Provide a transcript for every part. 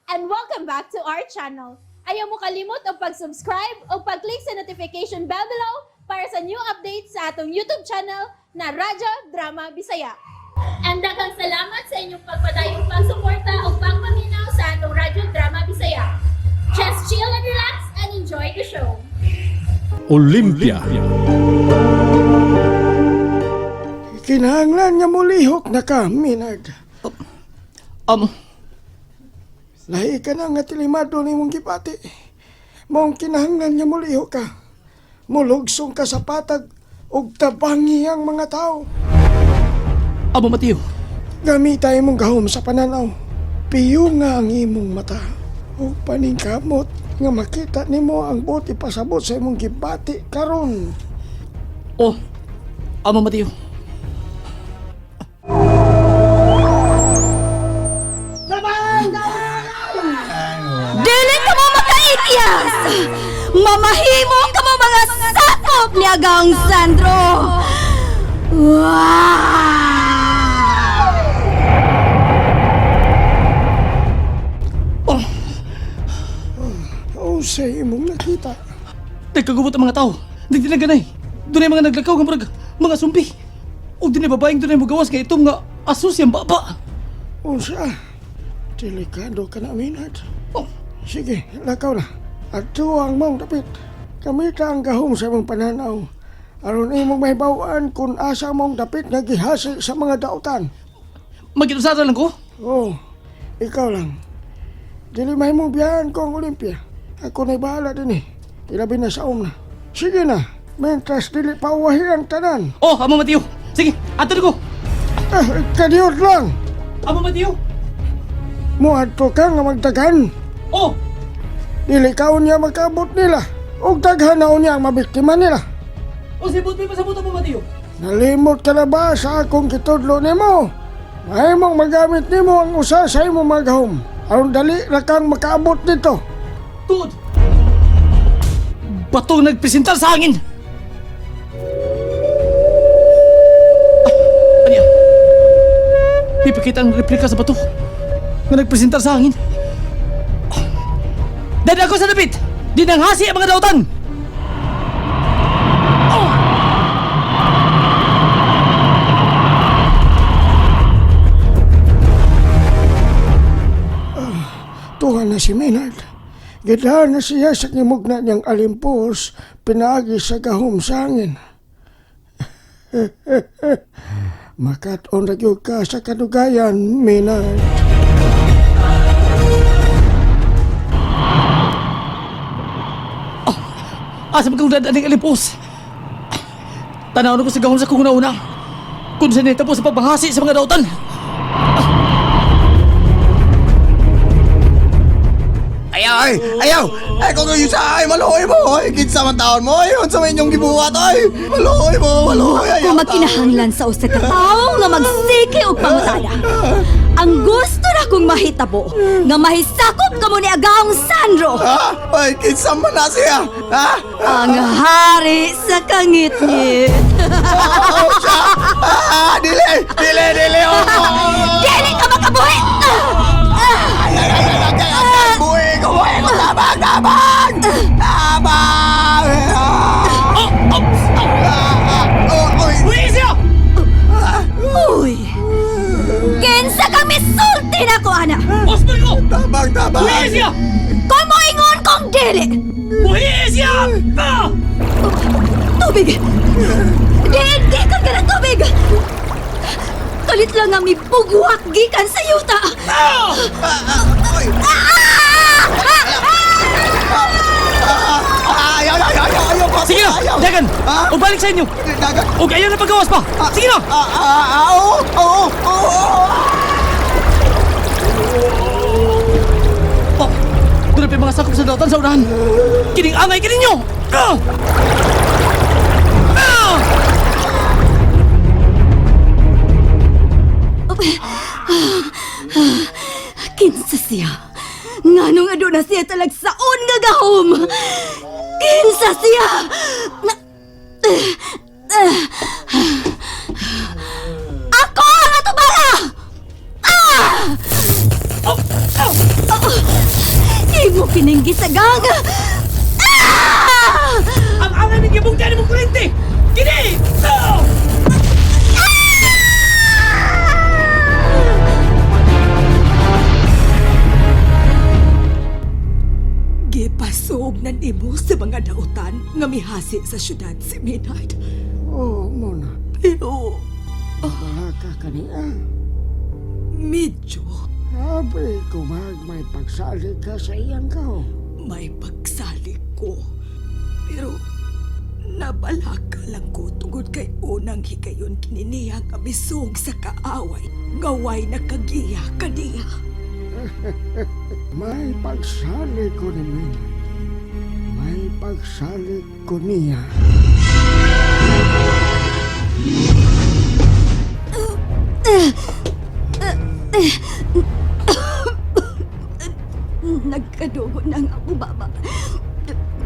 And welcome back to our channel. Ayaw mo kalimot og pag-subscribe o pag-click sa notification bell below para sa new updates sa atong YouTube channel na Radyo Drama Bisaya. And daghang salamat sa inyong pagpadayong pagsuporta o pagpaminaw sa atong Radyo Drama Bisaya. Just chill and relax and enjoy the show. Olympia. Kinahanglan nga mulihok na ka, Minard. Lahi ka na nga tilimado ni mong gipati. Mong kinahanglan nga mulihok ka. Mulugsong ka sa patag ug tabangi ang mga tao. Amo Mateo. Gamita imong gahom sa pananaw. Piyo nga ang imong mata. Ug paningkamot nga makita nimo ang buti pasabot sa imong gibati karon. Oh, amo Mateo. Dili ka mo makaityas! Mamahimo ka mo mga sakop ni Agang Sandro! Wow! O sa imong nakita. Nagkagubot ang mga tao. Nagdinaganay. Dunay mga naglakaw nga murag mga sumbi. O dinay babaeng dunay mogawas nga itong nga aso siyang baba. Unsa? Delikado ka na, Minard. Oh, Sige, lakaw na. At ang mong dapit. Kamita ang gahom sa imong pananaw. Aron imong mahibaw-an kung asa mong dapit nga gihasi sa mga dautan. Magitusara lang ko. Oh, ikaw lang. Dili mahimong biyahan ko ang Olympia. Ako na'y bahala din eh. Ilabi na sa na. Sige na, mentras dili pa uwahi ang tanan. Oh, amo Mateo. Sige, ato na ko. Ah, kadiyot lang. Amo Mateo. Muadto ka nga magdagan. Oh, Dili ka unya magkaabot nila. Ug daghan na unya ang mabiktima nila. o sibot may pasabot amo Mateo. Nalimot ka na ba sa akong gitudlo nimo? Mahimong magamit nimo ang usa sa imong mga gahom. Aron dali ra kang makaabot dito. Tuod. Batong nagpresentar sa hangin. Ah, Anya? Ipakita ang replika sa bato nga nagpresentar sa hangin. Dada ako sa dapit! Dinanghasi ang mga dautan! Oh! Tuhan na si Maynard. Gidaan na siya sa kimugna niyang alimpos, pinaagi sa gahom sa hangin. Makat-on ra gyud ka sa kadugayan, Maynard. Asa man kong dadaan ng alimpos? Tanaw na ko sa gahom sa kong una-una. Kung saan tapos sa pagbahasi sa mga dautan. Ayaw, ay, ayaw! Ay, kung kayo sa ay, maluoy mo! Ay, kinsa man taon mo! Ay, unsa man inyong gibuhat! Ay, maluoy mo! Maluoy! Ayaw, Kung magkinahanglan sa usa ka tawo nga magsiki og pangutana. Ang gusto na kong mahitabo nga mahisakop kamo ni Agaong Sandro, Ha? Ay, kinsa man na siya! Ha? ang hari sa kangitngit. Oh, siya! Ah, dili! Dili, dili! Oh, oh, oh. Dili ka makabuhi! Ay, ay, ay, ay, ay, ay, ay, buhi ko, buhi ko! Tabang, tabang! Tabang! Ah, Oh! Oh! Oh! ah, ah, oh, oy. Buhi siya! Uy! Kinsa kang misulti na ko, ana! Osman ko! Tabang, tabang! Buhi siya! Kung moingon kong dili! Buhi siya! Ah! Tubig! Diin gikan ka ng tubig! Kalit lang nga mibugwak gikan sa yuta! Ah! Ah, oy. Ah, ayaw, ayaw, ayaw, ayaw ko! Sige na! Ayaw! Dagan! Ah? O balik sa inyo! Dagan! O ayaw na paggawas pa! Sige na! Ah, ah, ah, oo, oo, oo, oo! Oh! Doon na pa yung mga sakop sa dautan sa unahan! Kining angay kininyo! Ah! Ah! Kinsa siya? Nganong aduna siya talagsaon nga gahom? Kinsa siya? Na- Ako ang atubala! Ah! Oh! Oh! Imo kining gisagang! Ah! Ang angay ng gibong dyan mo kurente! Kini! No! Gipasog na nimo sa mga dautan nga mihasi sa syudad si Maynard. Oo, mo na. Pero Wala ka kaniya. medyo Sabi ko mag may pagsalig ka sa iyang kao. may pagsalig ko. Pero nabalaka lang ko tungod kay unang higayon kini niya nga misog sa kaaway ngaway nakagiya kaniya. May pagsalig ko ni Maynard. May pagsalig ko niya. Nagkadugo na ang akong baba.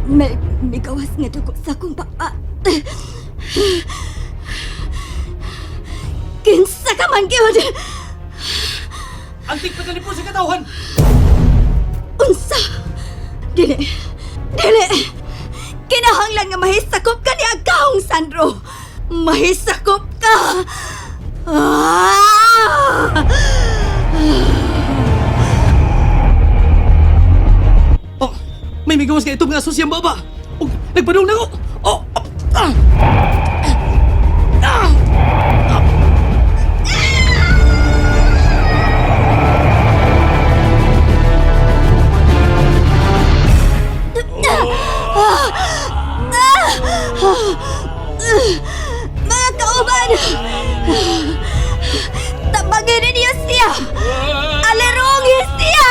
May migawas nga dugo sa akong baba. Kinsa ka man gyud! Ang tigpatalipon sa katawhan! Unsa! Dili! Dili! Kinahanglan nga mahisakop ka ni Agahong Sandro! Mahisakop ka! Ah! Oh, may migawas nga itong nga aso siyang baba! Oh, nagpadung na ko! Oh, oh, ah! Ah! Mga kauban! Tabangin ninyo siya! Alirungin siya!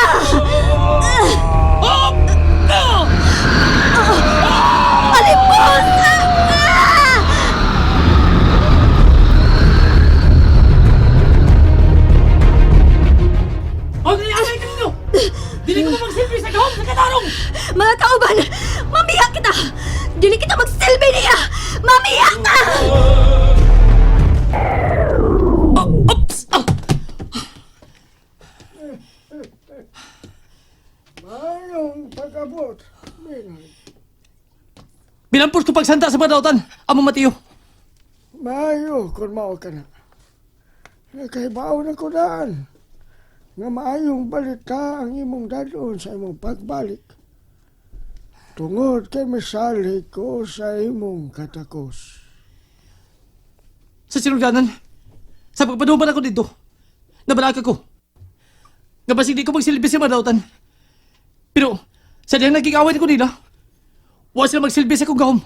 Oh! Ah! Alipos! Ah! Oh, dili angay kanino! Dili ko magsilbi sa gahom sa katarong! Mga kauban! Mamiya kita! Dili kita magsilbi niya! Mamiya ka! Oh, oops! Ah! Mayong pag-abot, Maynard. Bilampos ko pagsanta sa mga dautan, Amo Mateo. Maayo kung mao ka na. Nakahibaw na ko daan. Nga maayong balita ang imong dadon sa imong pagbalik. Tungod kay misalig ko sa imong katakos. Sa sinugdanan, sa pagpaduman ako dito, nabalaka ko. Nga basig di ko magsilbi sa mga dautan. Pero, sa diyang naging away ko nila, wa sila magsilbi sa akong gahom.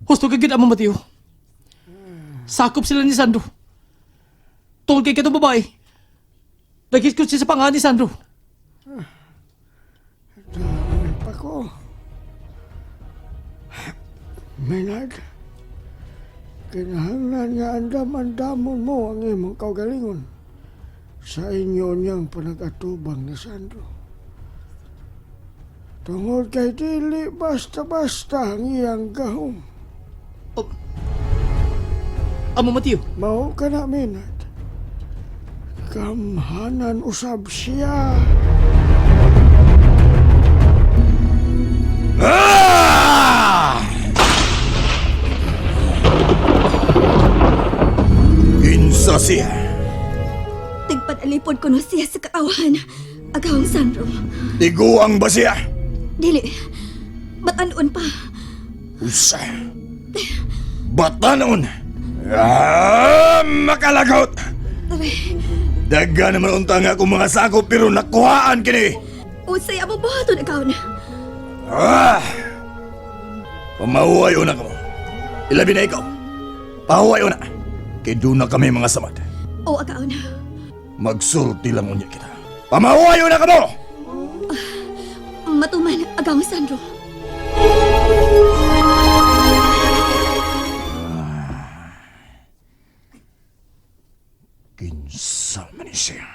Husto ka gid, Amo Mateo. Sakop sila ni Sandro. Tungkol kay katong babae, naghiskot siya sa pangalan ni Sandro. Dami pa ko. Maynard, kinahanglan nga andam-andamon mo ang imong kaugalingon sa inyo niyang panag-atubang ni Sandro. Tungod kay dili basta-basta ang iyang gahom. Oh. Amo Mateo, Mao ka na, Maynard. Kamhanan usab siya. Ah! Kinsa siya? Tigpadalipod ko no siya sa kaawahan. Agahong Sandro. Tiguang ba siya? Dili. Batanon pa. Usa. Batanon! Ah, makalagot! Aray, Daga naman unta nga akong mga sako pero nakuhaan kini. unsay amo buhaton agahon? Ah! Pamahuay una ka mo. Ilabi na ikaw. Pahuway una. Kay doon na kami mga samad. O agahon. Magsulti lang unya kita. Pamahuay una ka mo! Matuman, agahong Sandro. Kinsa man ni siya.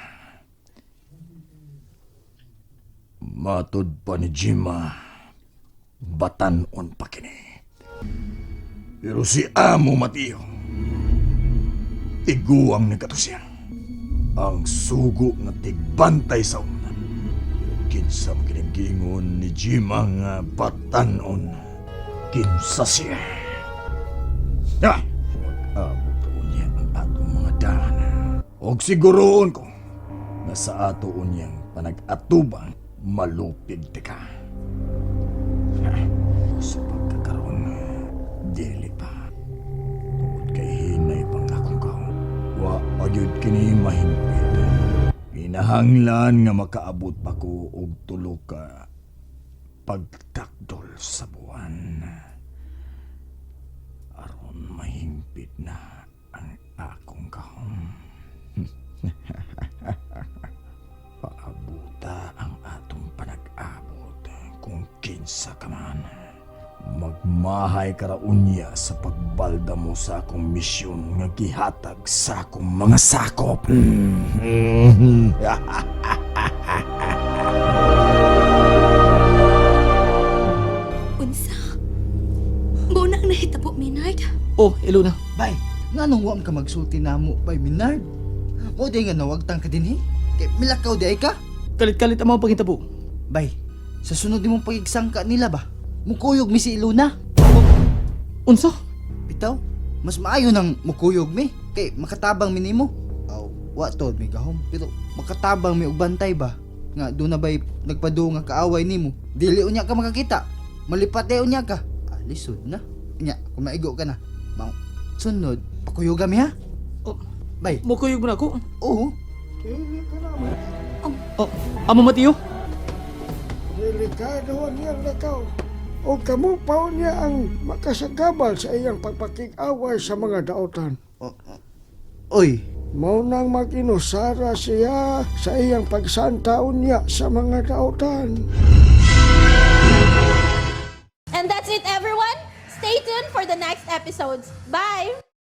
Matod pa ni Jima, batanon pa kini. Pero si Amo Mateo, tiguang nagkato siya. Ang sugo nga tigbantay sa una. Kinsa man kining giingon ni Jima nga batanon. Kinsa siya? Ah! Mag-abot unya ang atong mga daan. Og siguroon ko nga sa ato unyang panag-atubang malupig ka. Sa pagkakaroon, dili pa. Tungod kay hinay pang akong kaon. Wa pa gyud kini mahimpit. Kinahanglan nga makaabot pa ko og tulo ka pagtakdol sa buwan. Aron mahimpit na ang akong kahon. Paabuta ang atong panag-abot kung kinsa ka man. Magmahay ka ra unya sa pagbalda mo sa akong misyon nga gihatag sa akong mga sakop. Unsa? Mao na ang nahitabo, Maynard? Oh, Iluna. Bay, nga nung wa man ka magsulti namo, bay Minard. Mo day nga nawagtang ka dinhi. Kay milakaw di ay ka. Kalit-kalit ang mga pangitabo. Bay, sa sunod nimong pagigsangka nila ba? Mukuyog mi si Iluna. Unsa? Bitaw, mas maayo nang mukuyog mi kay makatabang mi nimo. Aw, wa to mi gahom, pero makatabang mi og bantay ba? Nga do na bay nagpaduo nga kaaway nimo. Dili unya ka makakita. Malipat day unya ka. Ah, lisod na. Unya, kung maigo ka na. Mao, sunod, pakuyoga mi ha. Oh, Bay, mukuyog mo na ako. oo. Dili ka naman. Oh, amo Mateo? Delikado ang iyang lakaw. O kamo pa niya ang makasagabal sa iyang pagpakig-away sa mga daotan. Oy, Mao nang mag-inusara siya sa iyang pagsantaon niya sa mga daotan. And that's it, everyone. Stay tuned for the next episodes. Bye!